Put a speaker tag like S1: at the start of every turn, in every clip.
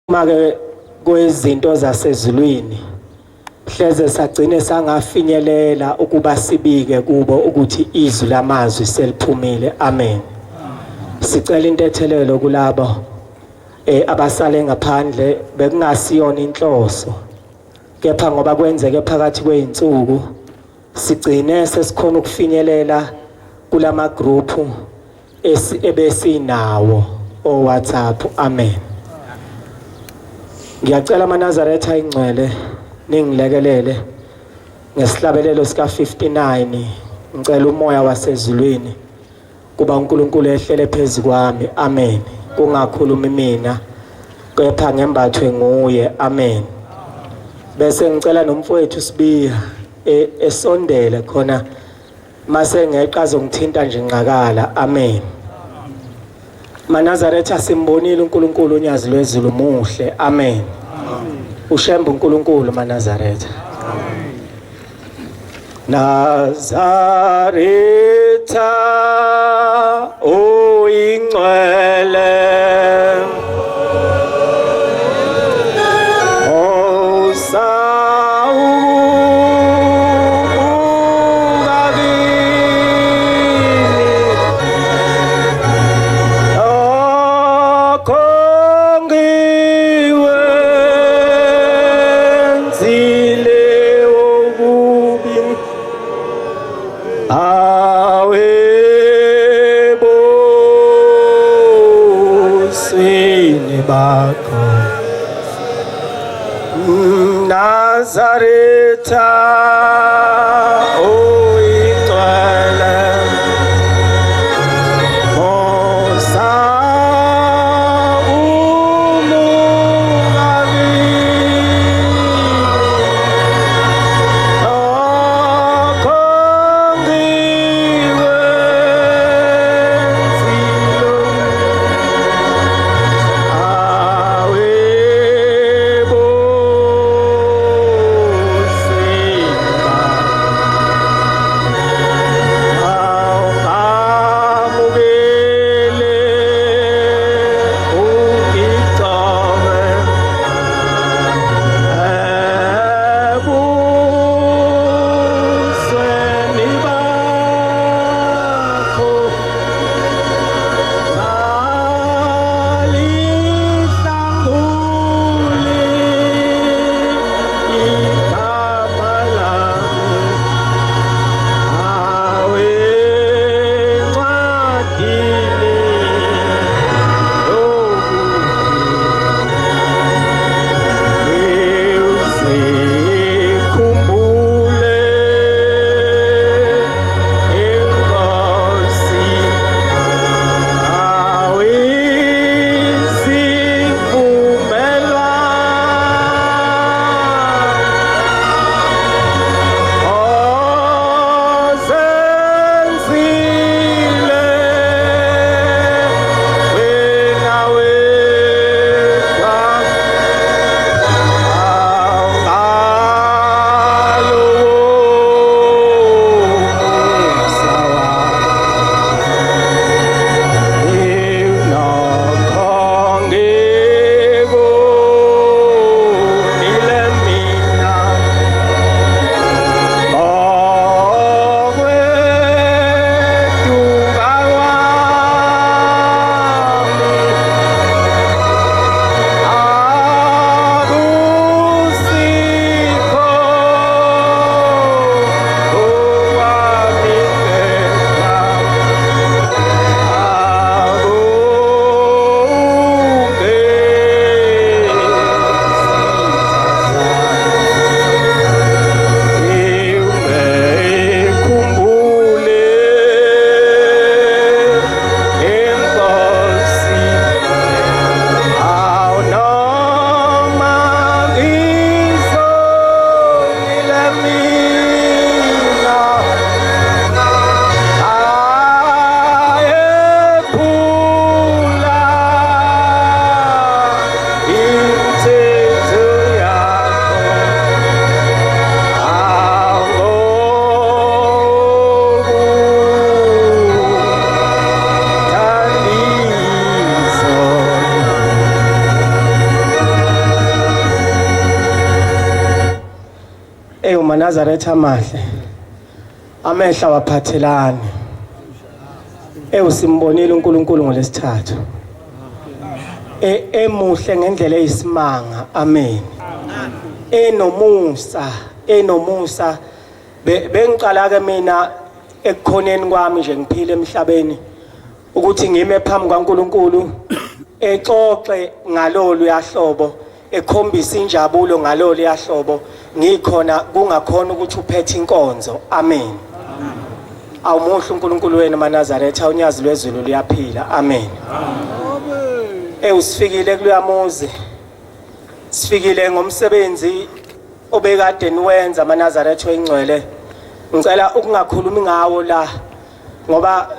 S1: Uma-ke kwezinto zasezulwini hleze sagcine sangafinyelela ukuba sibike kubo ukuthi izwi lamazwi seliphumile. Amen. Sicela intethelelo kulabo abasale ngaphandle, bekungasiyona inhloso, kepha ngoba kwenzeke phakathi kwey'nsuku sigcine sesikhona ukufinyelela kulama group ebesinawo o WhatsApp. Amen. Ngiyacela amaNazaretha ingcwele ningilekelele ngesihlabelelo sika 59. Ngicela umoya wasezulwini kuba uNkulunkulu ehlele phezulu kwami. Amen. Kungakhulumi mina kepha ngembathwe nguye. Amen. Bese ngicela nomfowethu Sibiya esondele khona mase ngeqa azongithinta nje nqakala. Amen. MaNazaretha, simbonile uNkulunkulu unyazi lwezulu muhle. Amen. Ushembe uNkulunkulu maNazaretha. Nazaretha oyingcwele, bakho Nazaretha oyingcwele, Musa Ey uManazaretha amahle. Amehla waphathelani. Ey simbonile uNkulunkulu ngolesithathu. E emuhle ngendlela eyisimanga. Amen. Enomusa, enomusa. Bengiqala ke mina ekukhoneni kwami nje ngiphile emhlabeni ukuthi ngime phambi kaNkuluNkulu exoxe ngalolu yahlobo ekhombisa injabulo ngalolu yahlobo ngikhona kungakhona ukuthi uphethe inkonzo. Amen. Awumuhle uNkulunkulu wenu maNazaretha, unyazi lwezulu luyaphila. Amen. Ewusifikile kuloyamuzi, sifikile ngomsebenzi obekade niwenza amaNazaretha oyingcwele. Ngicela ukungakhulumi ngawo la ngoba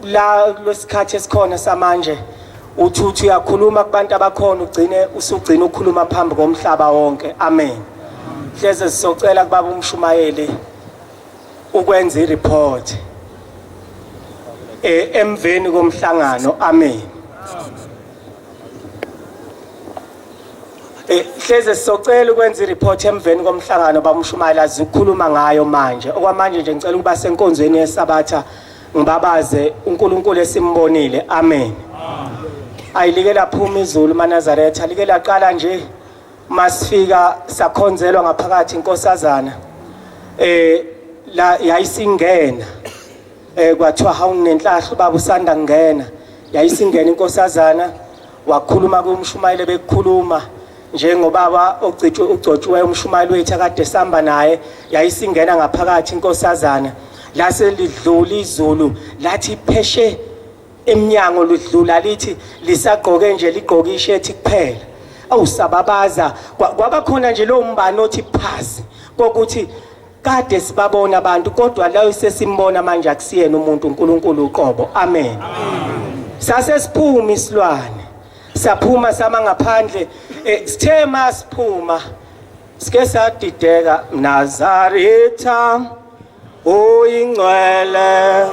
S1: la lwesikhathi esikhona samanje uthi uthi uyakhuluma kubantu abakhona ugcine usugcina ukukhuluma phambi komhlaba wonke. Amen. Hleze sizocela kubaba umshumayeli ukwenza ireport emveni komhlangano. Amen. Hleze sizocela ukwenza ireport emveni komhlangano bamshumayela azukukhuluma ngayo manje. Okwamanje nje ngicela ukuba senkonzweni yeSabatha ngibabaze uNkulunkulu esimbonile. Amen. Ayilike laphuma izulu maNazaretha, like laqala nje masifika sakhonzelwa ngaphakathi inkosazana la yayisingena kwathiwa hawunenhlahla ubaba usanda kungena, yayisingena inkosazana wakhuluma kumshumayeli bekukhuluma njengobaba ogcitshwe ugcotshiwe umshumayeli wethu akade samba naye, yayisingena ngaphakathi inkosazana lase lidlula izulu lathi pheshe emnyango ludlula lithi lisagqoke nje ligqoke ishethi kuphela. Awusababaza kwaba khona nje lo mbani othi phasi kokuthi kade sibabona abantu kodwa la sesimbona manje akusiyena umuntu, uNkulunkulu uqobo. Amen. Sase siphuma isilwane, saphuma sama ngaphandle, sithe masiphuma sike sadideka Nazaretha oyingcwele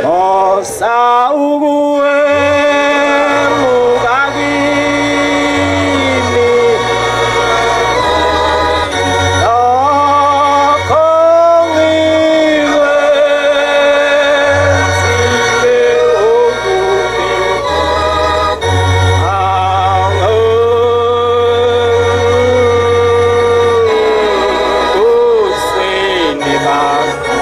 S1: osa ukuwemuka kimi lokho ngikwenzile okubi. Angusini bakho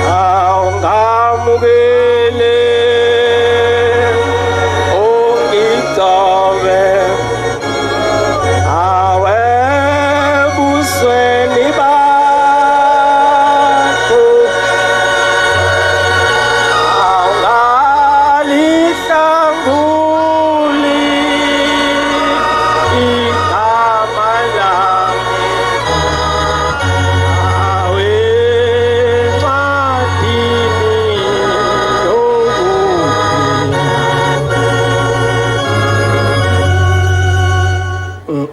S1: awungamukele ungigcobe awe busweni bakho awungalihlanguli igama lami awe encwadini yokuphila.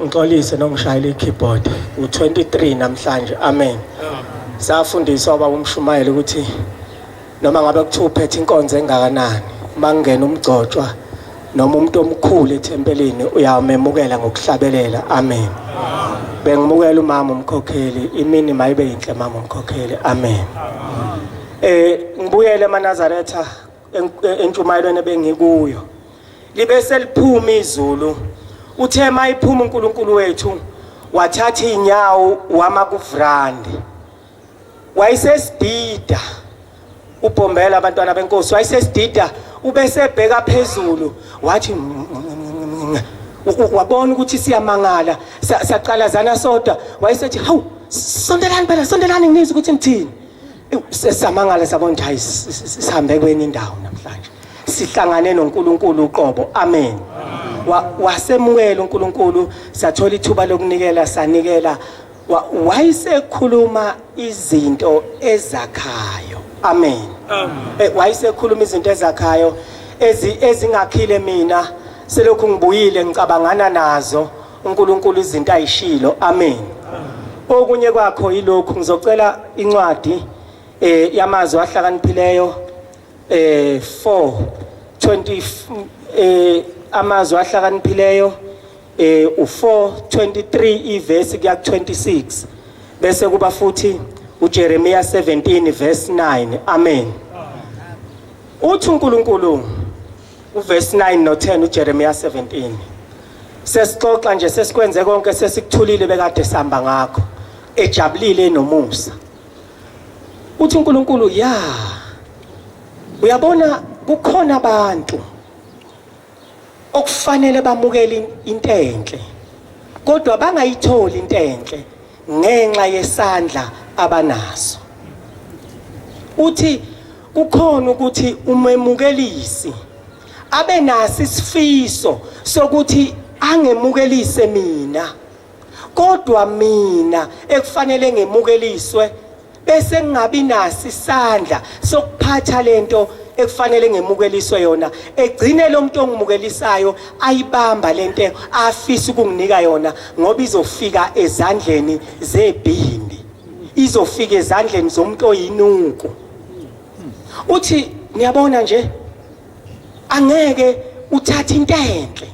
S1: Ngixolise nongishayela i-keyboard u-23 namhlanje. Amen. Safundiswa ubaba umshumayeli ukuthi noma ngabe kuthiwa uphethe inkonzo engakanani, uma kungena umgcotshwa noma umuntu omkhulu ethempelini uyamemukela ngokuhlabelela. Amen. Bengimukela umama umkhokheli, imini mayibe yinhle mama umkhokheli. Amen. Ngibuyele emaNazaretha entshumayelweni ebengikuyo. Libe seliphuma izulu. Uthe mayiphuma uNkulunkulu wethu wathatha inyawo wama kuvrandi. Wayesesidida ubhombela abantwana benkosi, wayesesidida ubesebheka phezulu wathi wabona ukuthi siyamangala, saqalazana sodwa, wayesethi hawu sondelani phela, sondelani nginizwe ukuthi nithini. Sesamangala sabona ukuthi hayi sihambe kwenye indawo namhlanje, sihlangane noNkulunkulu uqobo. Amen. Wasemukela uNkulunkulu, sathola ithuba lokunikela, sanikela. Wayesekhuluma izinto ezakhayo. Amen. Wayesekhuluma izinto ezakhayo ezingakhile mina selokhu ngibuyile ngicabangana nazo uNkulunkulu izinto ayishilo. Amen. Okunye kwakho yilokhu, ngizocela incwadi yamazwi ahlakaniphileyo 4 20 amazwi ahlakaniphileyo U4:23 ivesi kuya ku26, bese kuba futhi uJeremiah 17 verse 9. Amen. Uthi uNkulunkulu uverse 9 no 10 uJeremiah 17. Sesixoxa nje, sesikwenze konke, sesikuthulile bekade sihamba ngakho, ejabulile nomusa. Uthi uNkulunkulu, ya, uyabona, kukhona abantu okufanele bamukele into enhle, kodwa bangayitholi into enhle ngenxa yesandla abanaso. Uthi kukhona ukuthi umemukelisi abe naso isifiso sokuthi angemukelise mina, kodwa mina ekufanele ngemukeliswe bese ngingabi naso isandla sokuphatha lento ekufanele ngemukeliswe yona, egcine lo muntu ongimukelisayo ayibamba lento afisa ukunginika yona, ngoba izofika ezandleni zebhimbi, izofika ezandleni zomuntu oyinuku. Uthi niyabona nje, angeke uthathe into enhle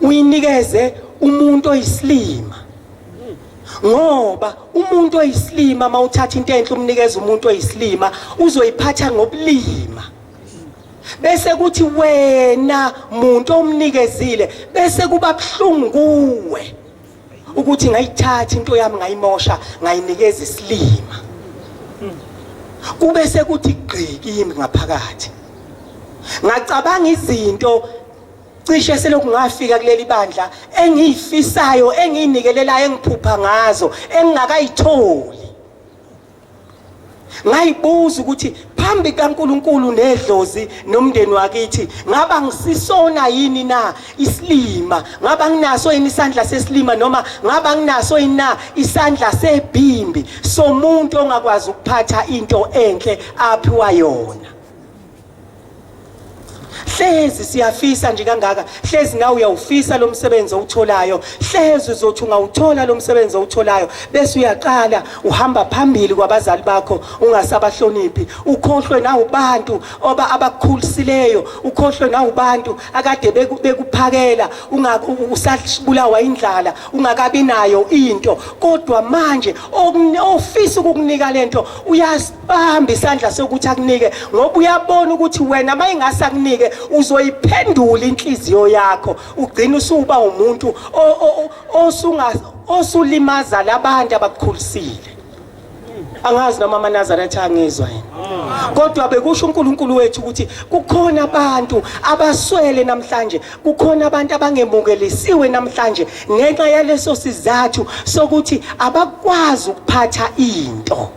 S1: uyinikeze umuntu oyisilima, ngoba umuntu oyisilima, mawuthatha into enhle umnikeza umuntu oyisilima, uzoyiphatha ngobulima, bese kuthi wena muntu omnikezile bese kuba buhlungu kuwe ukuthi ngayithatha into yami, ngayimosha, ngayinikeza isilima. Kube sekuthi gqi kimi ngaphakathi, ngacabanga izinto cishe selokhu ngafika kuleli bandla engiyifisayo, engiyinikelelayo, engiphupha ngazo, engingakayitholi. Ngayibuza ukuthi phambi kaNkuluNkulu nedlozi nomndeni wakithi, ngaba ngisisona yini na isilima? Ngaba nginaso yini isandla sesilima, noma ngaba nginaso yini na isandla sebhimbi somuntu ongakwazi ukuphatha into enhle aphiwa yona? Hlezi siyafisa nje kangaka, hlezi nawe uyawufisa lo msebenzi owutholayo, hlezi uzothi ungawuthola lo msebenzi owutholayo bese uyaqala uhamba phambili kwabazali bakho, ungasabahloniphi, ukhohlwe nawubantu oba abakukhulisileyo, ukhohlwe nawubantu akade bekuphakela usabulawa indlala, ungakabi nayo into, kodwa manje ofisa ukukunika lento uyasibamba isandla sokuthi akunike, ngoba uyabona ukuthi wena mayingase akunike uzoyiphendula inhliziyo yakho, ugcina usuba umuntu osulimaza labantu abakukhulisile. Angazi noma amaNazaretha angizwa yini, kodwa bekusho uNkulunkulu wethu ukuthi kukhona abantu abaswele namhlanje, kukhona abantu abangemukelisiwe namhlanje ngenxa yaleso sizathu sokuthi abakwazi ukuphatha into.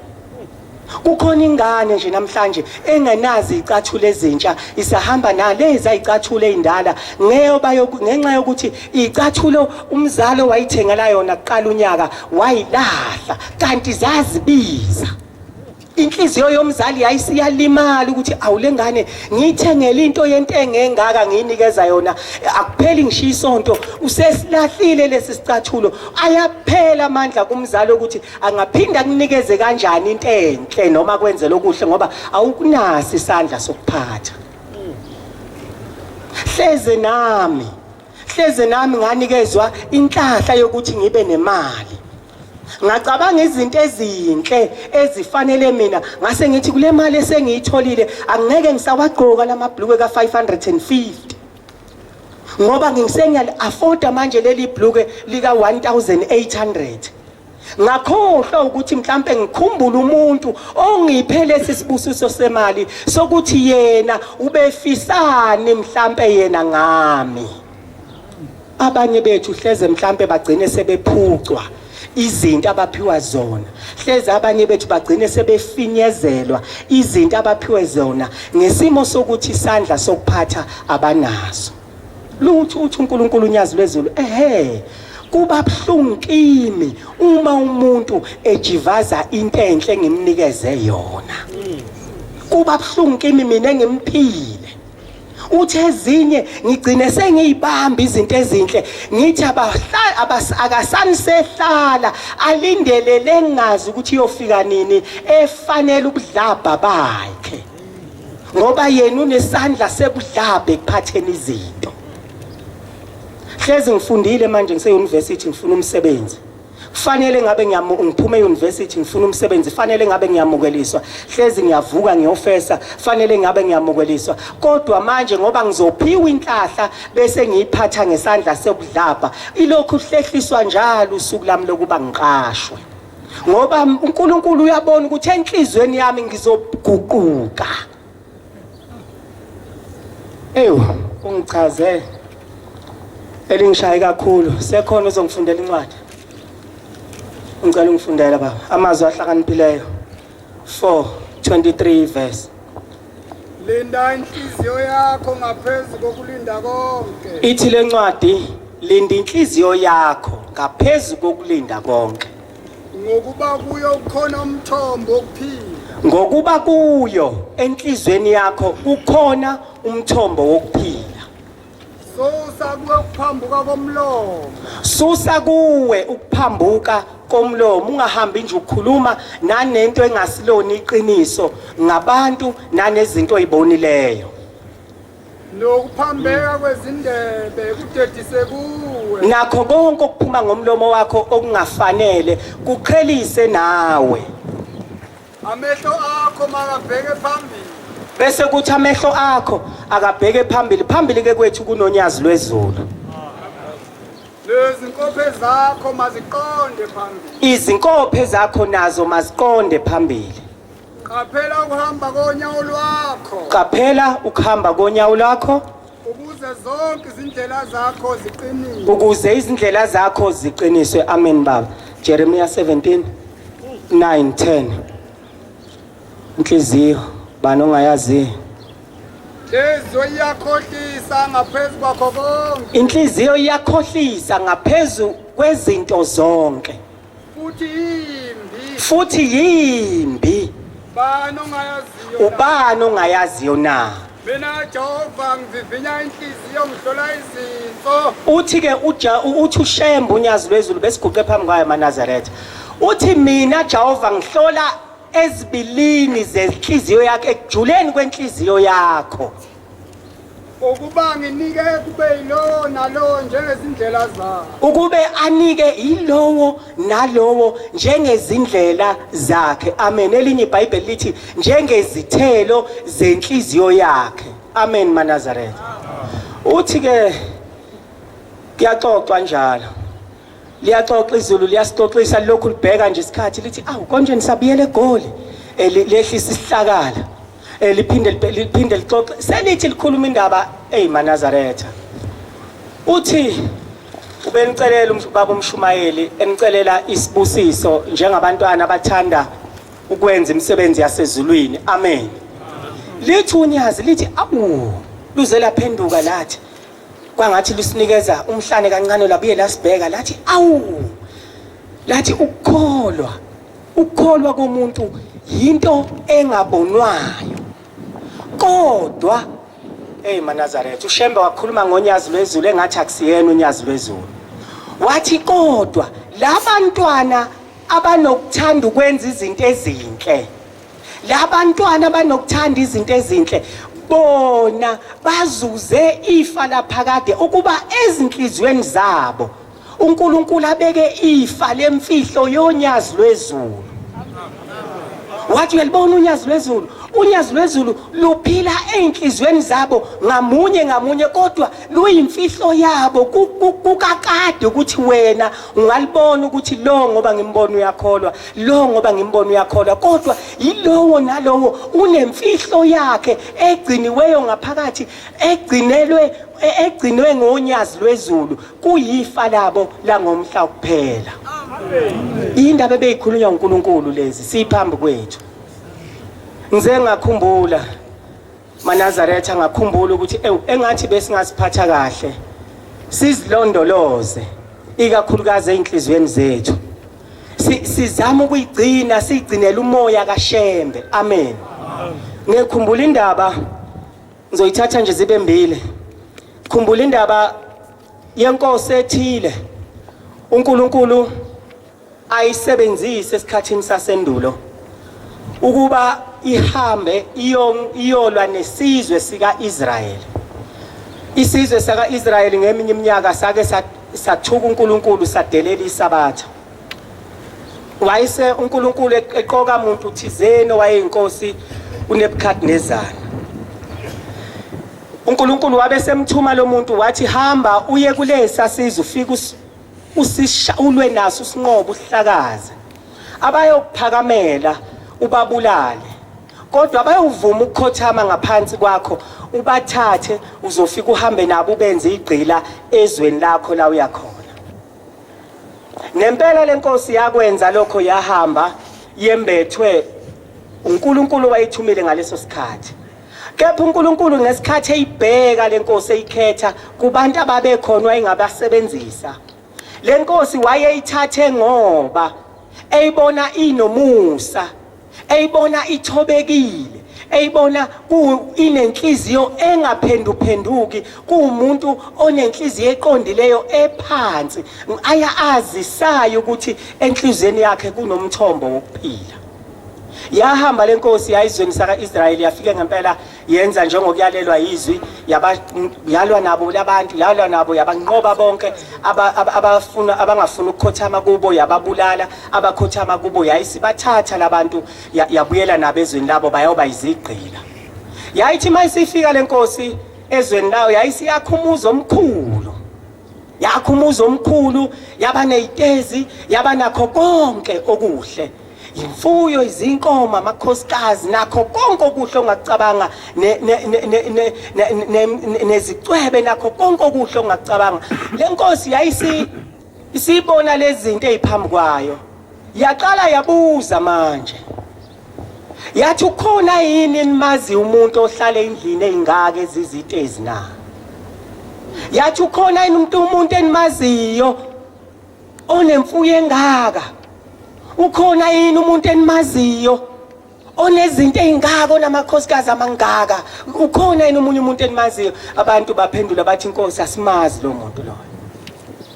S1: Kukhona ingane nje namhlanje engenazi icathulo ezintsha, isahamba nalezi ayicathulo ezindala ngenxa yokuthi icathulo umzali wayithengela yona kuqala unyaka wayilahla, kanti zazibiza. Inhliziyo yomzali yayisiyalimala ukuthi awule ngane ngiyithengele into yentengo engaka, ngiyinikeza yona, akupheli ngisho isonto usesilahlile lesi sicathulo. Ayaphela amandla kumzali ukuthi angaphinda akunikeze kanjani into enhle noma kwenzele okuhle, ngoba awukunasi isandla sokuphatha. Hleze nami nganikezwa inhlahla yokuthi ngibe nemali, ngacabanga izinto ezinhle ezifanele mina, ngase ngithi kule mali esengiyitholile angeke ngisawagqoka lamabhlukwe ka-550, ngoba ngisengiyali-afforda manje leli bhlukwe lika-1800. Ngakhohlwa ukuthi mhlambe ngikhumbule umuntu ongiphe lesi sibusiso semali, sokuthi yena ubefisani mhlambe yena ngami. Abanye bethu hleze mhlambe bagcine sebephucwa izinto abaphiwa zona, hleze abanye bethu bagcine sebefinyezelwa izinto abaphiwe zona ngesimo sokuthi isandla sokuphatha abanaso. Lutho, uthi uNkulunkulu uNyazi lwezulu, ehe, kuba buhlungu kimi uma umuntu ejivaza into enhle engimnikeze yona, kuba buhlungu kimi mina engimphile. Uthi ezinye ngigcine sengiyibamba izinto ezinhle, ngithi akasanisehlala alindele lengazi ukuthi iyofika nini efanele ubudlabha bakhe, ngoba yena unesandla sebudlabha ekuphatheni izinto. Hlezi ngifundile manje ngise-university ngifuna umsebenzi. Kufanele ngabe ngiphume e-university ngifuna umsebenzi, fanele ngabe ngiyamukeliswa. Hlezi ngiyavuka ngiyofesa, fanele ngabe ngiyamukeliswa. Kodwa manje ngoba ngizophiwa inhlahla bese ngiyiphatha ngesandla sokudlabha, ilokhu hlehliswa njalo usuku lami lokuba ngiqashwe. Ngoba uNkulunkulu uyabona ukuthi enhlizweni yami ngizoguquka. Ewu, ungichaze elingishaye kakhulu. Sekhona uzongifundela incwadi. Ngicela ungifundela baba. Amazwi ahlakaniphileyo 4:23 verse.
S2: Linda inhliziyo yakho ngaphezu kokulinda konke.
S1: Ithi lencwadi linda inhliziyo yakho ngaphezu kokulinda konke.
S2: Ngokuba kuyo kukhona umthombo wokuphila.
S1: Ngokuba kuyo enhlizweni yakho kukhona umthombo wokuphila.
S2: Susa kuwe ukuphambuka komlomo.
S1: Susa kuwe ukuphambuka komlomo, ungahambi nje ukhuluma nanento engasilona iqiniso ngabantu nanezinto oyibonileyo.
S2: Nokuphambeka kwezindebe kudedise kuwe.
S1: Nakho konke okuphuma ngomlomo wakho okungafanele kuqhelise nawe.
S2: Amehlo akho makabheke phambili.
S1: Bese kuthi amehlo akho akabheke phambili. Phambili ke kwethu kunonyazi lwezulu.
S2: Nezinkophe zakho maziqonde phambili.
S1: Izinkophe zakho nazo maziqonde phambili.
S2: Qaphela ukuhamba konyawo lwakho.
S1: Qaphela ukuhamba konyawo lwakho.
S2: Ukuze zonke izindlela zakho ziqiniswe.
S1: Ukuze izindlela zakho ziqiniswe. Amen baba. Jeremiah 17 9 10. Inhliziyo bani ongayaziyo?
S2: Inhliziyo iyakhohlisa ngaphezu kwakho konke.
S1: Inhliziyo iyakhohlisa ngaphezu kwezinto zonke.
S2: Futhi yimbi.
S1: Futhi yimbi.
S2: Bani ongayaziyo na?
S1: Ubani ongayaziyo na?
S2: Mina Jehova ngivivinya inhliziyo ngihlola izinso.
S1: Uthi ke uJa uthi uShembe unyazi lwezulu besiguqe phambi kwayo amaNazaretha. Uthi mina Jehova ngihlola ezibilini zenhliziyo yakho ekujuleni kwenhliziyo yakho.
S2: Ukuba nginike kube yilowo nalowo njengezindlela zakhe.
S1: Ukube anike yilowo nalowo njengezindlela zakhe. Amen. Elinye iBhayibheli lithi njengezithelo zenhliziyo yakhe. Amen maNazaretha. Uthi ke kuyaxoxwa njalo. Liyaxoxa izulu liyasixoxisa lokhu libheka nje isikhathi lithi awu konje nisabuyela eGoli. Lehlisa isihlakala. Liphinde liphinde lixoxe selithi likhuluma indaba eyimaNazaretha. Uthi ubenicelela ubaba umshumayeli enicelela isibusiso njengabantwana abathanda ukwenza imisebenzi yasezulwini. Amen. Lithi unyazi lithi awu luze laphenduka lathi kwangathi lusinikeza umhlane kancane labuye lasibheka lathi awu lathi ukukholwa Ukukholwa komuntu yinto engabonwayo. Kodwa hey maNazaretha uShembe wakhuluma ngonyazi lwezulu engathi akusiyena unyazi lwezulu. Wathi kodwa labantwana abanokuthanda ukwenza izinto ezinhle labantwana abanokuthanda izinto ezinhle bona bazuze ifa laphakade ukuba ezinhliziyweni zabo uNkulunkulu abeke ifa lemfihlo yonyazi lwezulu. Wathi uyalibona unyazi lwezulu, unyazi lwezulu luphila ezinhliziyweni zabo ngamunye ngamunye, kodwa luyimfihlo yabo kukakade ukuthi wena ungalibona ukuthi lo ngoba ngimbona uyakholwa, lo ngoba ngimbona uyakholwa, kodwa yilowo nalowo unemfihlo yakhe egciniweyo ngaphakathi, egcinelwe egcinwe ngonyazi lwezulu. Kuyifa labo langomhla kuphela. Indaba ebeyikhulunywa uNkulunkulu lezi siphambi kwethu. Ngize ngakhumbula maNazaretha ngakhumbula ukuthi ewu engathi besingasiphatha kahle sizilondoloze ikakhulukazi ezinhliziyweni zethu. Sizama ukuyigcina siyigcinele umoya kaShembe. Amen. Ngikhumbula indaba ngizoyithatha nje zibe mbili. Khumbula indaba yenkosi ethile uNkulunkulu ayisebenzise esikhathini sasendulo ukuba ihambe iyolwa nesizwe sikaIsrayeli. Isizwe saka-Israyeli ngeminye iminyaka sake sathuka uNkulunkulu sadelela iSabatha. Wayese uNkulunkulu eqoka muntu thizeni owayeyinkosi uNebukadnezar. uNkulunkulu wabe semthuma lo muntu wathi hamba uye kulesa sizwe ufike usisha ulwe naso usinqobe usihlakaze. Abayokuphakamela ubabulale. Kodwa bayovuma ukukhothama ngaphansi kwakho ubathathe uzofika uhambe nabo ubenze igqila ezweni lakho la uyakhona. Nempela lenkosi yakwenza lokho yahamba yembethwe uNkulunkulu wayithumile ngaleso sikhathi. Kepha uNkulunkulu ngesikhathi eyibheka lenkosi eyikhetha kubantu ababekhona wayengabasebenzisa. Lenkosi wayeyithathe ngoba eyibona inomusa, eyibona ithobekile, eyibona inenhliziyo engaphenduphenduki, kuwumuntu onenhliziyo eqondileyo ephansi, aya azisayo ukuthi enhliziyweni yakhe kunomthombo wokuphila. Yahamba lenkosi yayizweni saka-Israyeli yafike ngempela yenza njengokuyalelwa yizwi yalwa nabo labantu yalwa nabo yabanqoba bonke abafuna abangafuni ukukhothama kubo yababulala abakhothama kubo yayisibathatha labantu yabuyela nabo ezweni labo bayoba izigqila yayithi mayisifika lenkosi ezweni layo yayisiyakhumuza omkhulu yakha umuzi omkhulu yaba nezitezi yaba nakho konke okuhle imfuyo izinkomo amakhosikazi nakho konke okuhle ongakucabanga nezicwebe nakho konke okuhle ongakucabanga le nkosi yayisi isibona lezi zinto eziphambi kwayo yaqala yabuza manje yathi ukhona yini nimazi umuntu ohlala endlini ezingaka ezizitezi na yathi ukhona yini umuntu umuntu enimaziyo onemfuyo engaka ukhona yini umuntu enimaziyo onezinto ezingaka onamakhosikazi amangaka ukhona yini omunye umuntu enimaziyo abantu baphendula bathi inkosi asimazi lo muntu loyo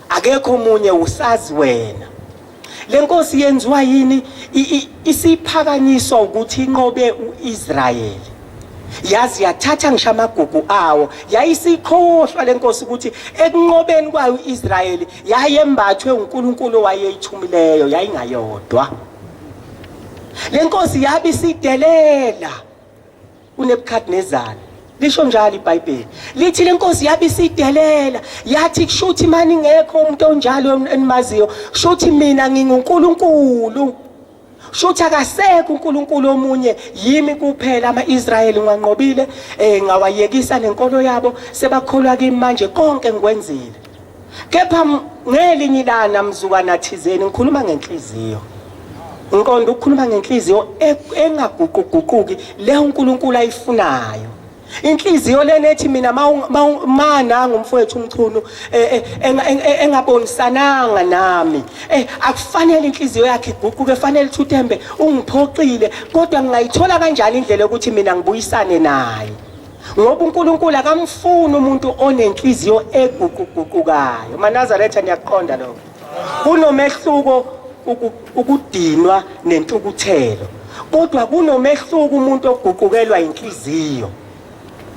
S1: akekho omunye usazi wena Le nkosi yenziwa yini? Isiphakanyiswa ukuthi inqobe uIsrayeli. Yazi yathatha ngisho amagugu awo, yayisikhohlwa le nkosi ukuthi ekunqobeni kwayo uIsrayeli yayembathwe uNkulunkulu owayeyithumileyo, yayingayodwa. Le nkosi yabe isidelela uNebukadnezari lisho njalo iBhayibheli lithi lenkosi yabe isidelela yathi kushuthi mani ngekho umuntu onjalo enimaziyo kushuthi mina nginguNkulunkulu shuthi akasekho uNkulunkulu omunye yimi kuphela ama-Israyeli ngiwanqobile eh ngawayekisa nenkolo yabo sebakholwa kimi manje konke ngikwenzile kepha ngelinye ilana mzukwana thizeni ngikhuluma ngenhliziyo ngiqonda ukukhuluma ngenhliziyo e, engaguquguquki le uNkulunkulu ayifunayo inhliziyo lena ethi mina mananga umfowethu umchunu e, e, engabonisananga nami eh akufanele inhliziyo yakhe iguquke fanele ukuthi uThembe ungiphoxile kodwa ngingayithola kanjani indlela yokuthi mina ngibuyisane naye ngoba uNkulunkulu akamfuni umuntu onenhliziyo eguquguqukayo maNazaretha niyakuqonda lokho kunomehluko ukudinwa nentukuthelo kodwa kunomehluko umuntu oguqukelwa inhliziyo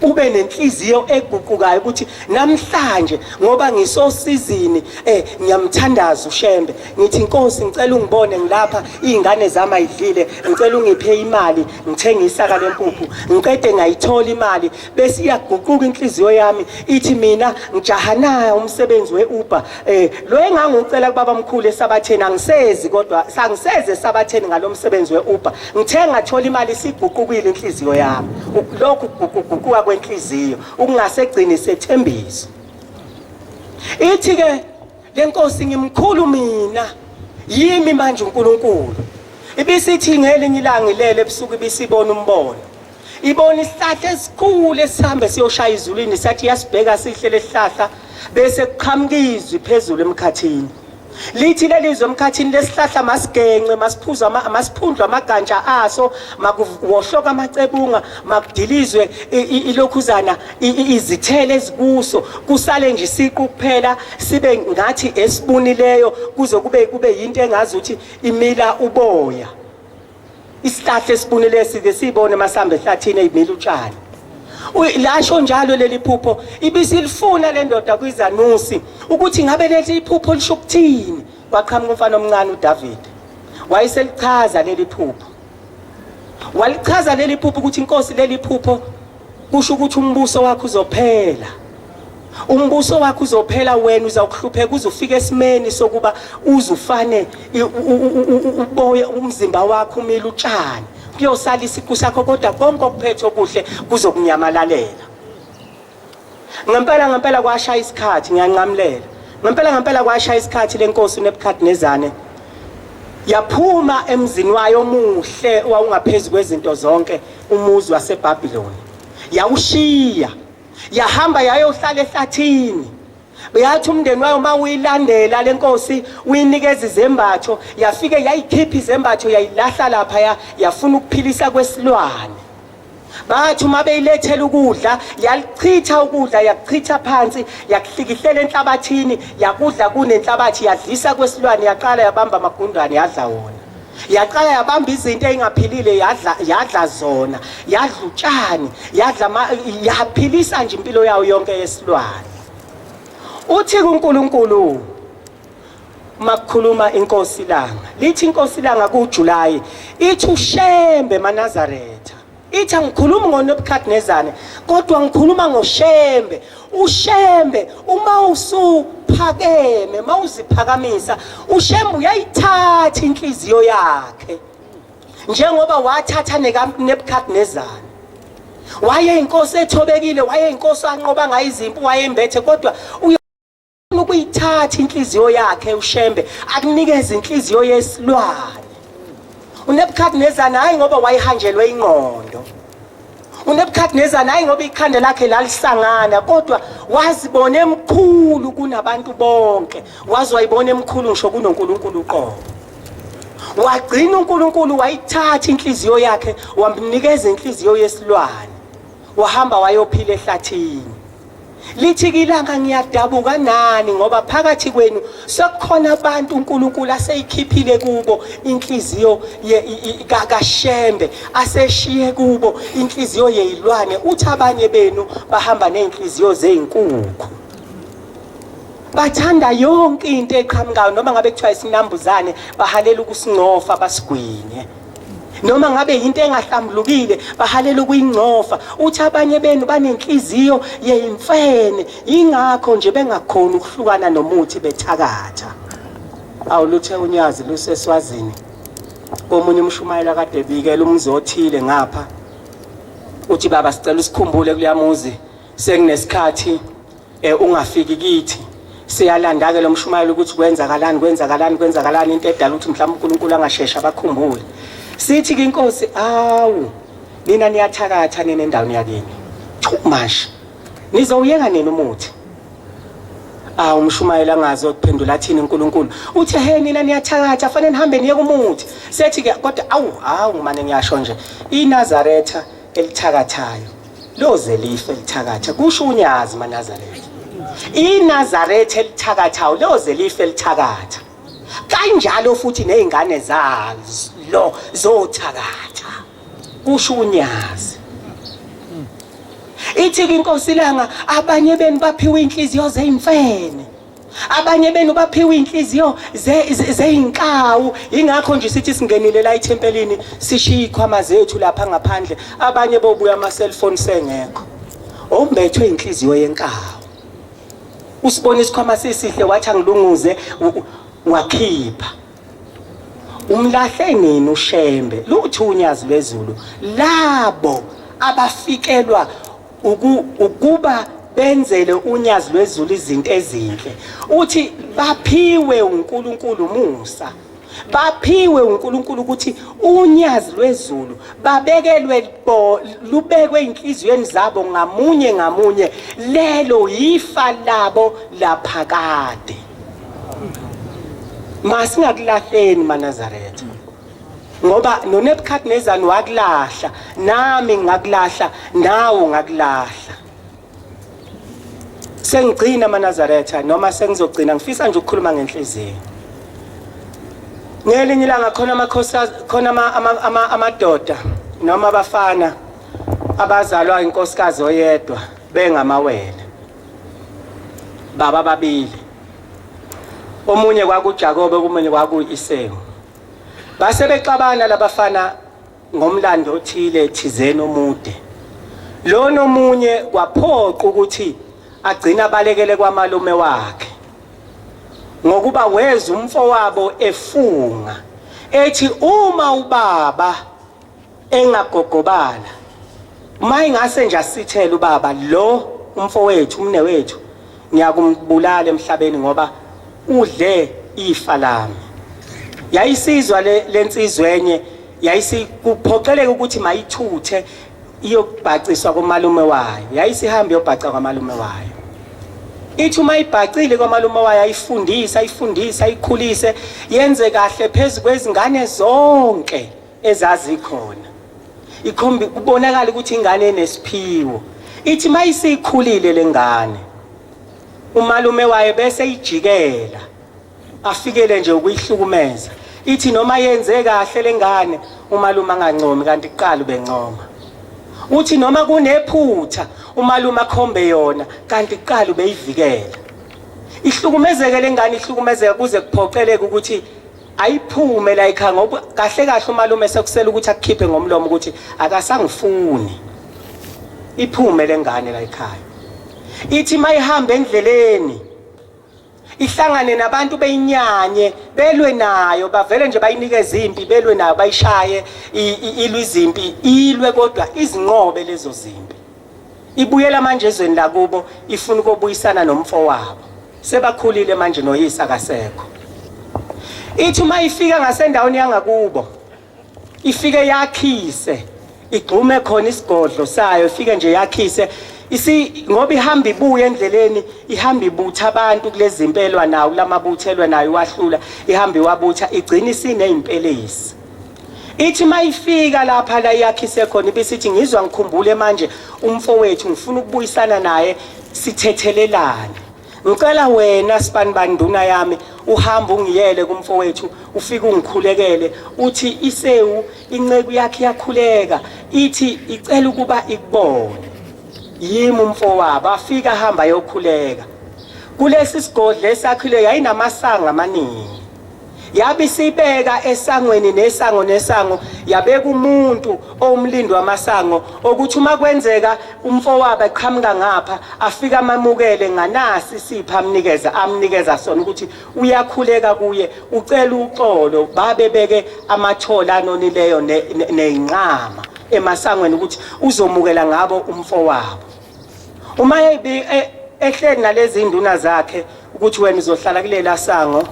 S1: ube nenhliziyo eguqukayo ukuthi namhlanje ngoba ngisosizini eh ngiyamthandaza uShembe ngithi inkosi ngicela ungibone ngilapha izingane zami ayidlile ngicela ungiphe imali ngithenge isaka lempuphu ngiqede ngayithola imali bese iyaguquka inhliziyo yami ithi mina ngijahanayo umsebenzi we-Uber eh lo engangiwucela kubaba mkhulu esabatheni angisezi kodwa sangiseze esabatheni ngalomsebenzi we-Uber ngithe ngathola imali isiguqukile inhliziyo yami lokhu kuguquguquka kwenhliziyo ukungasegcini sethembiso ithi ke lenkosi ngimkhulu mina yimi manje uNkulunkulu ibisithi ngelinye ilanga ilele ebusuku ibisibona umbono ibona isihlahla esikhulu esihambe siyoshaya izulwini sathi yasibheka sihle lesihlahla bese kuqhamuka izwi phezulu emkhathini lithi lelizwe emkhathini lesihlahla masigenxe masiphuza masiphundlwe amagantsha aso makuwohloka amacebunga makudilizwe ilokhuzana izithelo ezikuso kusale nje isiqu kuphela sibe ngathi esibunileyo kuze kube kube yinto engazi ukuthi imila uboya isihlahla esibunileyo sike sibone masambe ehlathini eyimila utshani Lasho njalo leli phupho, ibisilifuna le ndoda kwizanusi ukuthi ngabe leli phupho lisho ukuthini. Kwaqhamuka umfana omncane uDavid, wayeselichaza leli phupho. Walichaza leli phupho ukuthi inkosi, leli phupho kusho ukuthi umbuso wakho uzophela, umbuso wakho uzophela, wena uzawuhlupheka uze ufike esimeni sokuba uzufane uboye umzimba wakho umile utshani, kuyosala isiqu sakho, kodwa konke okuphethe okuhle kuzokunyamalalela. Ngempela ngempela kwashaya isikhathi, ngiyanqamulela. Ngempela ngempela kwashaya isikhathi, lenkosi uNebuchadnezzar yaphuma emzini wayo omuhle owawungaphezu kwezinto zonke, umuzi waseBhabhiloni, yawushiya yahamba yayohlala ehlathini. Yathi umndeni wayo uma uyilandela lenkosi uyinikeza izembatho, yafike yayikhipha izembatho yayilahla lapha, yafuna ukuphilisa kwesilwane. Bathi uma beyilethela ukudla yalichitha ukudla, yakuchitha phansi, yakuhlikihlela enhlabathini, yakudla kunenhlabathi, yadlisa kwesilwane. Yaqala yabamba amagundwane yadla wona, yaqala yabamba izinto ey'ngaphilile yadla, yadla zona, yadla utshani, yadla, yaphilisa nje impilo yawo yonke yesilwane. Uthi kuNkulunkulu makukhuluma inkosi ilanga, lithi inkosi ilanga kuJuly, ithi uShembe maNazaretha, ithi angikhulumi ngoNebuchadnezzar kodwa ngikhuluma ngoShembe. uShembe uma usuphakeme, mawuziphakamisa, uShembe uyayithatha inhliziyo yakhe njengoba wathatha nekaNebuchadnezzar. Wayeyinkosi ethobekile, wayeyinkosi anqoba ngayo izimpi, wayembethe, kodwa ukuyithatha inhliziyo yakhe uShembe akunikeze inhliziyo yesilwane. uNebuchadnezzar hayi ngoba wayehanjelwe ingqondo, uNebuchadnezzar hayi ngoba ikhanda lakhe lalisangana, kodwa wazibona emkhulu kunabantu bonke, waze wayibona emkhulu ngisho kunoNkulunkulu uqobo. Wagcina uNkulunkulu wayithatha inhliziyo yakhe wamnikeza inhliziyo yesilwane, wahamba wayophila ehlathini. Lithi kilanga, ngiyadabuka nani ngoba phakathi kwenu sekukhona abantu uNkulunkulu aseyikhiphile kubo inhliziyo kaShembe, aseshiye kubo inhliziyo yeyilwane. Uthi abanye benu bahamba nezinhliziyo zezinkukhu, bathanda yonke into eqhamukayo, noma ngabe kuthiwa isinambuzane bahalela ukusincofa basigwinye, noma ngabe into engahlambulukile bahalela ukuyingcofa. Uthi abanye benu banenhliziyo yeyimfene, ingakho nje bengakhoni ukuhlukana nomuthi bethakatha. Awuluthe unyazi luseswazini komunye umshumayela kade bikela umuzi othile ngapha, uthi baba sicela usikhumbule kuyamuzi, sekunesikhathi ungafiki kithi. Siyalanda ke lo mshumayelo ukuthi kwenzakalani, kwenzakalani, kwenzakalani, into edala ukuthi mhlawumbe uNkulunkulu angashesha abakhumbule. Sithi ke inkosi, awu nina niyathakatha nina endaweni yakini too much, nizowuyeka nini umuthi? Awu umshumayelo angazi okuphendula athini uNkulunkulu. Uthi he nina niyathakatha, fanele nihambe niye kumuthi. Sethi ke kodwa awu awu ngimane ngiyasho nje, iNazaretha elithakathayo loze life elithakatha, kusho unyazi maNazaretha. iNazaretha elithakathayo loze life elithakatha, kanjalo futhi nezingane zalo zothakatha, kusho unyazi. Ithi ke inkosi ilanga, abanye benu baphiwe inhliziyo zeyimfene, abanye benu baphiwe inhliziyo zeyinkawu, ingakho nje sithi singenile la ethempelini sishiya ikhwama zethu lapha ngaphandle, abanye bobuya ama cellphone sengekho. Ombethwe inhliziyo yenkawu, usibona isikhwama sisihle wathi angilunguze, wakhipha. Umlahle nini uShembe? Lutho unyazi lwezulu labo abafikelwa ukuba benzele unyazi lwezulu izinto ezinhle. Uthi baphiwe uNkulunkulu umusa, baphiwe uNkulunkulu ukuthi unyazi lwezulu babekelwe lubekwe inhliziyweni zabo ngamunye ngamunye, lelo yifa labo laphakade. Masingakulahleni maNazaretha, ngoba noNebuchadnezzar wakulahla, nami ngakulahla, nawe ngakulahla. Sengigcina amaNazaretha noma sengizogcina, ngifisa nje ukukhuluma ngenhliziyo. Ngelinye ilanga khona amakhosi, khona amadoda noma abafana Abazalwa inkosikazi oyedwa bengamawele. Baba babili. Omunye kwakuJakobe omunye kwakuIsewu. Base bexabana labafana ngomlando othile thizeni omude. Lona omunye kwaphoqa ukuthi agcina abalekele kwamalume wakhe. Ngokuba weza umfowabo efunga ethi uma ubaba engagogobala uma ingase nje asithele ubaba lo umfowethu umnewethu ngiyakumbulala emhlabeni ngoba udle ifa lami. Yayisizwa le lensizwa enye yayisikuphoqeleka ukuthi mayithuthe iyobhaciswa komalume wayo. Yayisihambe iyobhaca kwamalume wayo. Ithi uma ibhacile kwamalume wayo ayifundise ayifundise ayikhulise yenze kahle phezu kwezingane zonke ezazikhona. Ikhombi kubonakala ukuthi ingane enesiphiwo. Ithi mayisikhulile lengane umalume wayo bese ijikela afikele nje ukuyihlukumeza. Ithi noma yenze kahle lengane umalume angancomi kanti kuqala ubencoma. Uthi noma kunephutha umalume akhombe yona kanti kuqala ubeyivikela. Ihlukumezeke lengane ihlukumezeka kuze kuphoqeleke ukuthi ayiphume la ekhaya ngoba kahle kahle umalume sekusela ukuthi akukhiphe ngomlomo ukuthi akasangifuni. Iphume lengane la ekhaya. Ithi mayihamba endleleni ihlangane nabantu beyinyanye belwe nayo bavele nje bayinikeze impi belwe nayo bayishaye ilwe izimpi ilwe kodwa izinqobe lezo zimpi. Ibuyela manje ezweni lakubo ifuna ukubuyisana nomfowabo. Sebakhulile manje noyise akasekho. Ithi uma ifika ngasendaweni yangakubo ifike yakhise igxume khona isigodlo sayo ifike nje yakhise isi ngoba ihamba ibuye endleleni ihamba ibutha abantu kulezi impelwa nawo kulamabuthelwe nayo wahlula ihamba iwabutha igcina isinezimpelesi. Ithi mayifika lapha la iyakhise khona ibisithi ngizwa ngikhumbule manje umfowethu ngifuna ukubuyisana naye sithethelelane. Ngicela wena sibanibani nduna yami uhambe ungiyele kumfowethu ufike ungikhulekele uthi isewu inceku yakhe iyakhuleka ithi icela ukuba ikubone. Yimi umfowabo afika ahamba ayokhuleka. Kulesi sigodlo esakhile yayinamasango amaningi. Yabe isibeka esangweni nesango nesango yabeka umuntu owumlindi wamasango okuthi uma kwenzeka umfowabo eqhamuka ngapha afike amamukele nganasi isipho amnikeza amnikeza sona ukuthi uyakhuleka kuye ucela uxolo babebeke amathola anonileyo nezinqama emasangweni ukuthi uzomukela ngabo umfowabo. Uma ehleli nalezi induna zakhe ukuthi wena uzohlala kulela sango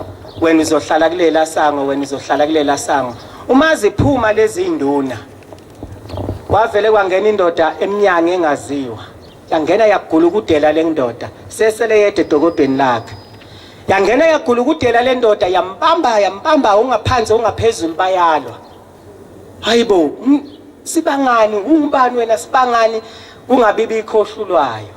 S1: wena uzohlala kulela sango wena uzohlala kulela sango uma ziphuma lezi induna kwavele kwangena indoda emnyango engaziwa yangena yagulukudela le ndoda sesele yedwa edokobheni lakhe yangena yagulukudela le ndoda yambamba yambamba ongaphansi ongaphezulu bayalwa. Hayibo sibangani ungubani wena sibangani kungabi bikho ohlulwayo.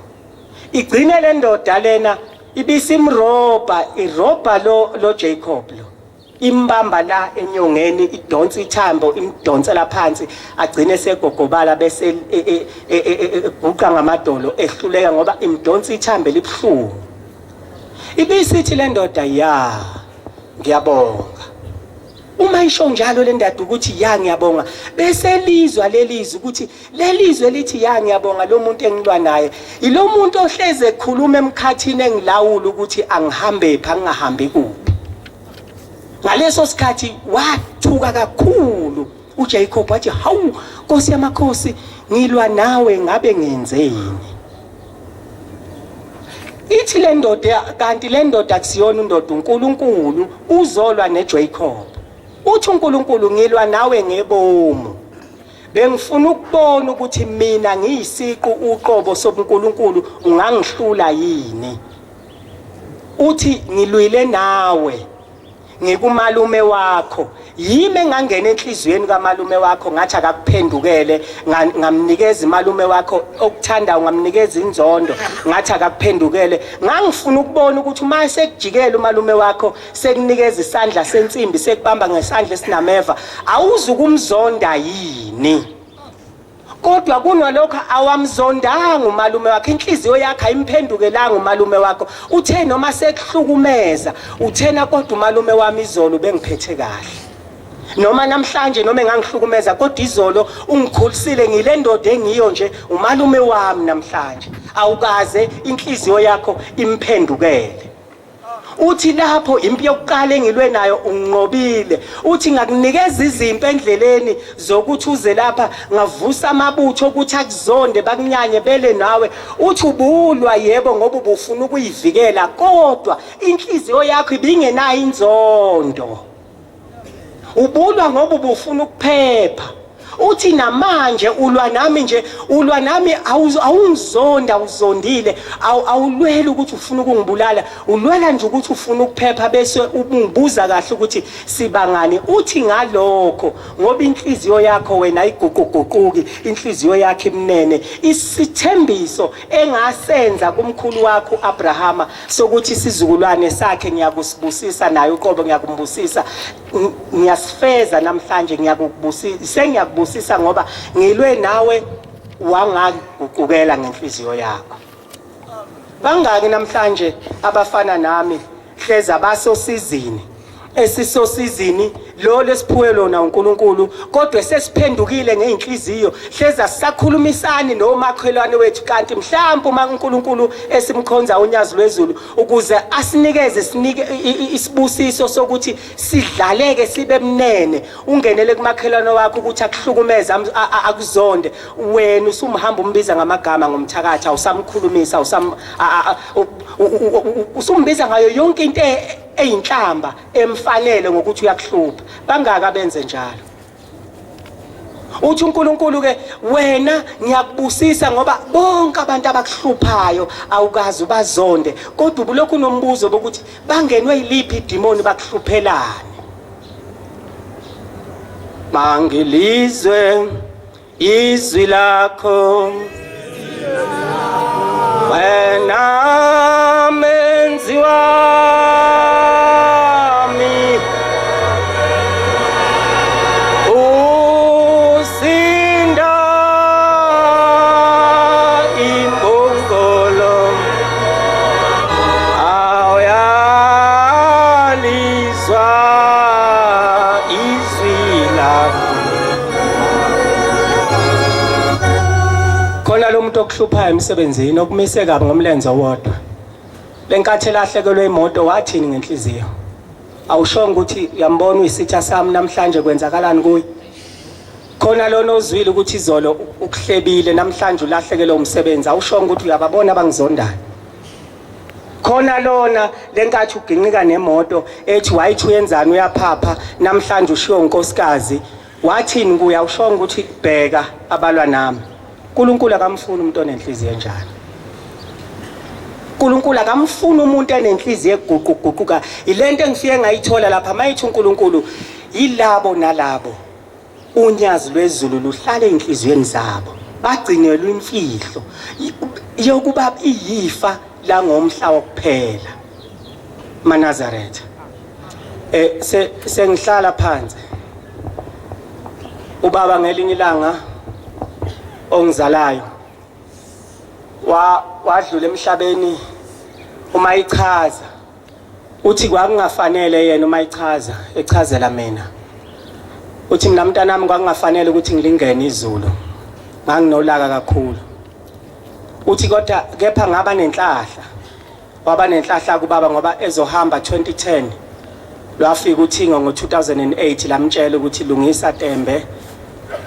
S1: Igcine le ndoda lena ibisimrobha irobha lo lo Jacob lo imbamba la enyongeni idonsa ithambo imdonsela phansi agcine segogobala bese eguqa ngamadolo ehluleka ngoba imdonsa ithambo elibuhlungu. Ibisithi le ndoda ya ngiyabonga. Uma isho njalo le ndada ukuthi ya ngiyabonga bese lizwa lelizwi ukuthi lelizwe lithi ya ngiyabonga lo muntu engilwa naye ilo muntu ohleze ekhuluma emkhathini engilawula ukuthi angihambe phi angingahambi kuphi. Ngaleso sikhathi wathuka kakhulu uJacob wathi hawu Nkosi yamakhosi ngilwa nawe ngabe ngenzeni. Ithi le ndoda kanti le ndoda akusiyona indoda uNkulunkulu uzolwa neJacob. Uthi uNkulunkulu ngilwa nawe ngebomu. Bengifuna ukubona ukuthi mina ngiyisiqu uqobo sobuNkulunkulu ungangihlula yini. Uthi ngilwile nawe ngikumalume wakho yimi engangena enhliziyweni kamalume wakho ngathi akakuphendukele ngamnikeza imalume wakho okuthandayo ngamnikeza inzondo ngathi akakuphendukele ngangifuna ukubona ukuthi uma sekujikela umalume wakho sekunikeza isandla sensimbi sekubamba ngesandla esinameva awuzukumzonda yini. Kodwa kunalokho awamzondanga umalume wakhe, inhliziyo yakhe ayimphendukelanga umalume wakho. Uthe noma sekuhlukumeza, uthena kodwa umalume wami izolo bengiphethe kahle. Noma namhlanje noma engangihlukumeza kodwa izolo ungikhulisile ngile ndoda engiyo nje umalume wami namhlanje. Awukaze inhliziyo yakho imphendukele. Uthi lapho impi yokuqala engilwe nayo unginqobile. Uthi ngakunikeza izimpi endleleni zokuthi uze lapha, ngavusa amabutho ukuthi akuzonde bakunyanye bele nawe. Uthi ubulwa yebo ngoba ubufuna ukuyivikela, kodwa inhliziyo yakho ibingenayo inzondo. Ubulwa ngoba ubufuna ukuphepha. Uthi namanje ulwa nami nje, ulwa nami, awungizonda, awuzondile, awulweli ukuthi ufuna ukungibulala, ulwela nje ukuthi ufuna ukuphepha, bese ungibuza kahle ukuthi sibangani. Uthi ngalokho ngoba inhliziyo yakho wena ayiguquguquki, inhliziyo yakho imnene. Isithembiso engasenza kumkhulu wakho uAbrahama sokuthi isizukulwane sakhe ngiyakusibusisa, naye uqobo ngiyakumbusisa, ngiyasifeza namhlanje, ngiyakubusisa, sengiyakubusisa ngoba ngilwe nawe wangaguqukela ngenhliziyo yakho. Bangaki namhlanje abafana nami hleza basosizini esisosizini lo lesiphuwe lona uNkulunkulu, kodwa sesiphendukile ngeinhliziyo, hleza sisakhulumisani nomakhelwane wethu, kanti mhlawumbe uma uNkulunkulu esimkhonza unyazi lwezulu ukuze asinikeze sinike isibusiso sokuthi sidlaleke sibe mnene, ungenele kumakhelwane wakho ukuthi akuhlukumeze, akuzonde, wena usumhamba umbiza ngamagama ngomthakathi, awusamkhulumisa, usumbiza ngayo yonke into eyinhlamba emfanele ngokuthi uyakuhlupha. Bangaka benze njalo. Uthi uNkulunkulu ke, wena ngiyakubusisa ngoba bonke abantu abakuhluphayo awukaze ubazonde, kodwa ubulokhu unombuzo bokuthi bangenwe yiliphi idimoni, bakuhluphelani. Mangilizwe izwi lakho wena menzi wami, usinda imbongolo awuyalizwa izwi lakho. Khona lo muntu okuhluphayo emsebenzini okumise kabi ngomlenze owodwa, lenkathi elahlekelwe imoto wathini ngenhliziyo? Awushongo ukuthi uyambona uyisitha sami namhlanje, kwenzakalani kuye? Khona lona ozwile ukuthi izolo ukuhlebile, namhlanje ulahlekelwe umsebenzi, awushongo ukuthi uyababona abangizondayo? Khona lona lenkathi uginqika nemoto ethi wayithi uyenzani, uyaphapha, namhlanje ushiwo unkosikazi, wathini kuye? Awushongo ukuthi bheka abalwa nami? uNkulunkulu akamfuni umuntu onenhliziyo enjalo. uNkulunkulu akamfuni umuntu enenhliziyo eguquguquka. Ilento engifike ngayithola lapha mayithi uNkulunkulu yilabo nalabo unyazi lwezulu luhlale enhliziyweni zabo, bagcinelwe imfihlo yokuba iyifa langomhla wokuphela. MaNazaretha, sengihlala phansi. Ubaba ngelinye ilanga ongizalayo wadlula emhlabeni. Uma ichaza uthi kwakungafanele yena, uma ichaza echazela mina, uthi mina mntanami kwakungafanele ukuthi ngilingene izulu, nganginolaka kakhulu. Uthi kodwa kepha ngaba nenhlahla, waba nenhlahla kubaba ngoba ezohamba 2010, lwafika uthingo ngo-2008 lamtshela ukuthi lungisa Tembe,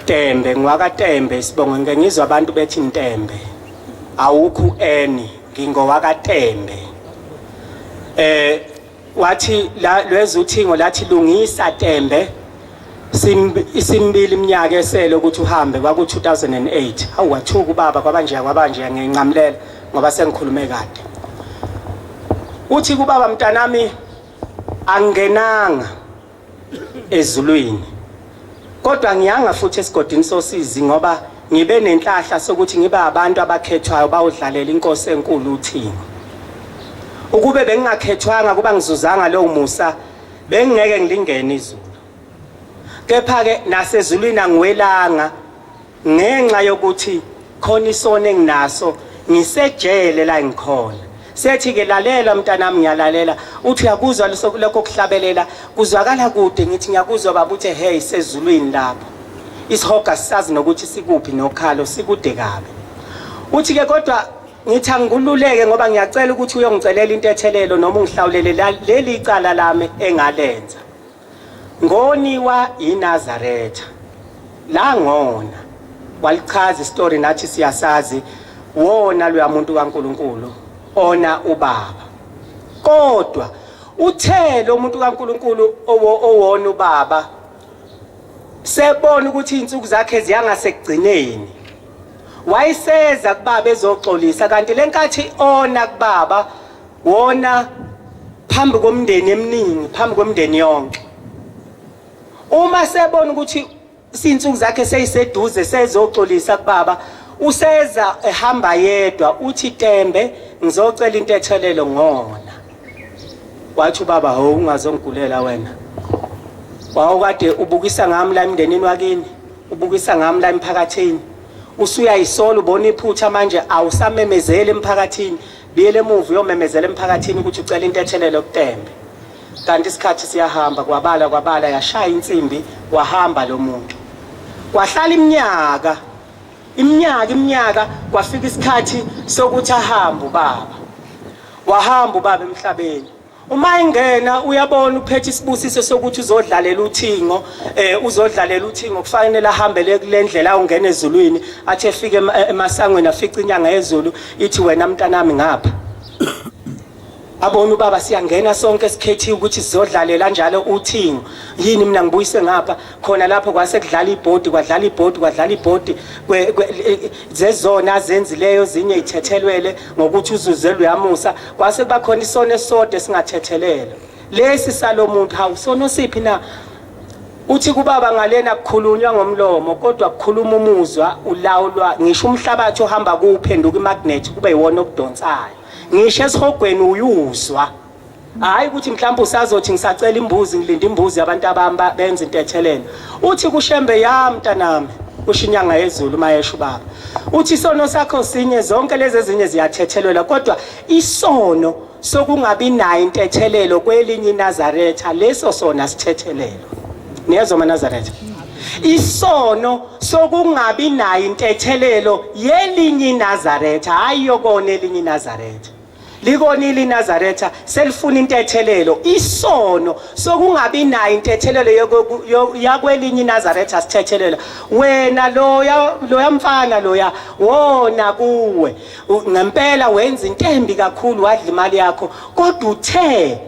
S1: Tembe ngiwakaTembe isibongo, ngike ngizwa abantu bethi Ntembe, awukho eni, ngingowakaTembe. Wathi la lweza uthingo lathi lungisa Tembe, isimbili iminyaka esele ukuthi uhambe, kwaku 2008. Hawu, wathuka ubaba, kwabanje kwabanje, nginqamulela ngoba sengikhulume kade. Uthi kubaba, mntanami angingenanga ezulwini, kodwa ngiyanga futhi esigodini sosizi, ngoba ngibe nenhlahla sokuthi ngibe abantu abakhethwayo bawudlalela inkosi enkulu uthingo. Ukube bengingakhethwanga, kuba ngizuzanga lowo musa, bengingeke ngilingene izulu. Kepha ke nasezulwini angiwelanga. Ngenxa yokuthi khona isono enginaso, ngisejele la ngikhona. Sethi ke, lalela mntanami. Ngiyalalela. Uthi, uyakuzwa lokho kuhlabelela kuzwakala kude? Ngithi, ngiyakuzwa baba. Uthe, hey, sezulwini lapho, isihoga sisazi nokuthi sikuphi nokhalo, sikude kabi. Uthi ke, kodwa ngithi angikululeke ngoba ngiyacela ukuthi uyongicelela intethelelo noma ungihlawulele leli icala lami engalenza. Ngoniwa iNazaretha la, ngona. Walichaza istory, nathi siyasazi. Wona loya muntu kaNkuluNkulu, ona ubaba, kodwa uthe lo muntu kaNkuluNkulu owona ubaba sebona ukuthi izinsuku zakhe ziyangasekugcineni, wayeseza kubaba ezoxolisa. Kanti lenkathi ona kubaba, wona phambi komndeni eminingi, phambi komndeni yonke. Uma sebona ukuthi izinsuku zakhe seyiseduze, sezoxolisa kubaba, useza ehamba yedwa, uthi, Tembe, ngizocela intethelelo, ngona. Wathi ubaba, ho, ungazongigulela wena, wawukade ubukisa ngami la emndenini wakini, ubukisa ngami la emphakathini, usuyayisola, ubona iphutha manje, awusamemezeli emphakathini. Buyele emuva uyomemezela emphakathini ukuthi ucela intethelelo kuTembe. Kanti isikhathi siyahamba. Kwabala kwabala, yashaya insimbi, wahamba lo muntu. Kwahlala iminyaka, iminyaka, iminyaka, kwafika isikhathi sokuthi ahambe ubaba. Wahamba ubaba emhlabeni. Uma ingena, uyabona uphethe isibusiso sokuthi uzodlalela uthingo, uzodlalela uthingo, kufanele ahambele kule ndlela ungena ezulwini. Athi efika emasangweni, afica inyanga yezulu ithi, wena mntanami, ngapha. Abona ubaba, siyangena sonke, sikhethiwe ukuthi sizodlalela njalo uthingo, yini mina ngibuyise ngapha? Khona lapho kwase kudlala ibhodi, kwadlala ibhodi, kwadlala ibhodi zezona azenzileyo, ezinye ithethelwele ngokuthi uzuze luyamusa. Kwase kuba khona isono esisodwa esingathethelelwa, lesi salomuntu. Hawu, sono siphi na? Uthi kubaba, ngalena kukhulunywa ngomlomo, kodwa kukhuluma umuzwa ulawulwa. Ngisho umhlabathi ohamba kuwuphenduka imagnet, kube yiwona okudonsayo. Ngisho esihogweni uyuzwa. Hayi ukuthi mhlawumbe usazothi ngisacela imbuzi, ngilinde imbuzi abantu abami benza intethelelo. Uthi kuShembe, ya mntanami, kusho inyanga yezulu mayesho ubaba, uthi isono sakho sinye, zonke lezi ezinye ziyathethelelwa, kodwa isono sokungabi nayo intethelelo kwelinye iNazaretha, leso sona sithethelelwa. Niyezwa maNazaretha? Isono sokungabi nayo intethelelo yelinye iNazaretha, hayi yokona elinye iNazaretha. Likonile iNazaretha, selifuna intethelelo. Isono sokungabi nayo intethelelo yakwelinye iNazaretha sithethelelo. Wena loya, loya mfana loya wona kuwe, ngempela wenza into embi kakhulu, wadla imali yakho, kodwa uthe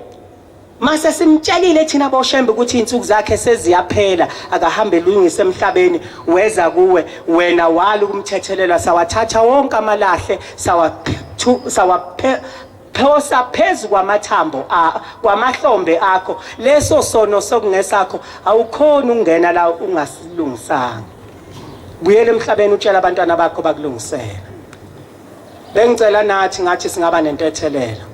S1: mase simtshelile thina boShembe ukuthi izinsuku zakhe seziyaphela, akahambe elungise emhlabeni, weza kuwe wena, wala ukumthethelela. Sawathatha wonke amalahle, sawaphosa phezu kwamathambo kwamahlombe akho. Leso sono sokungesakho, awukhona ukungena la ungasilungisanga. Buyela emhlabeni, utshela abantwana bakho bakulungisela. Bengicela nathi ngathi singaba nentethelelo.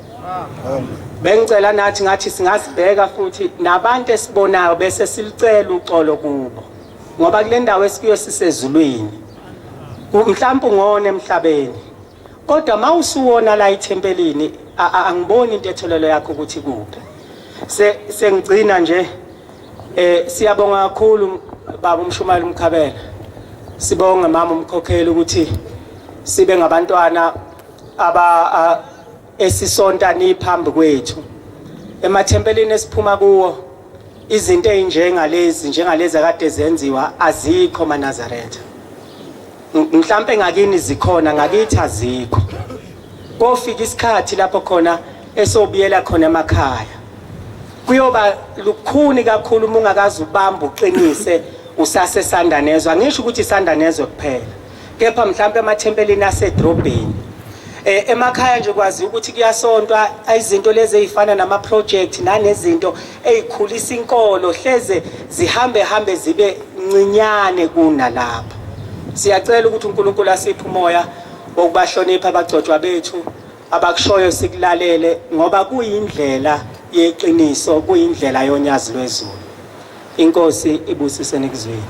S1: Bengicela nathi ngathi singasibheka futhi nabantu esibonayo, bese silicela uxolo kubo, ngoba kule ndawo esikuyo sisezulwini. Mhlawumbe ungona emhlabeni, kodwa mawusuwona la ethempelini, angiboni intethelelo yakho ukuthi kuphi. Sengigcina nje, siyabonga kakhulu baba umshumayeli uMkhabela, sibonge mama umkhokheli ukuthi sibe ngabantwana aba esisonta niphambi kwethu. Emathempelini esiphuma kuwo, izinto ezinjengalezi, njengalezi akade zenziwa, azikho maNazaretha. Mhlambe ngakini zikhona, ngakithi azikho. Kofika isikhathi lapho khona esobuyela khona emakhaya, kuyoba lukhuni kakhulu uma ungakaze ubambe uqinise usasesandanezwe. Angisho ukuthi isandanezwe kuphela, kepha mhlawumbe emathempelini asedrobheni, emakhaya nje kwazi ukuthi kuyasontwa. Izinto lezi ezifana nama project nanezinto ezikhulisa inkolo hleze zihambe hambe zibe ncinyane kunalapha. Siyacela ukuthi uNkulunkulu asiphe umoya wokubahlonipha abagcotshwa bethu, abakushoyo sikulalele, ngoba kuyindlela yeqiniso, kuyindlela yonyazi lwezulu. Inkosi ibusise nikuzwini.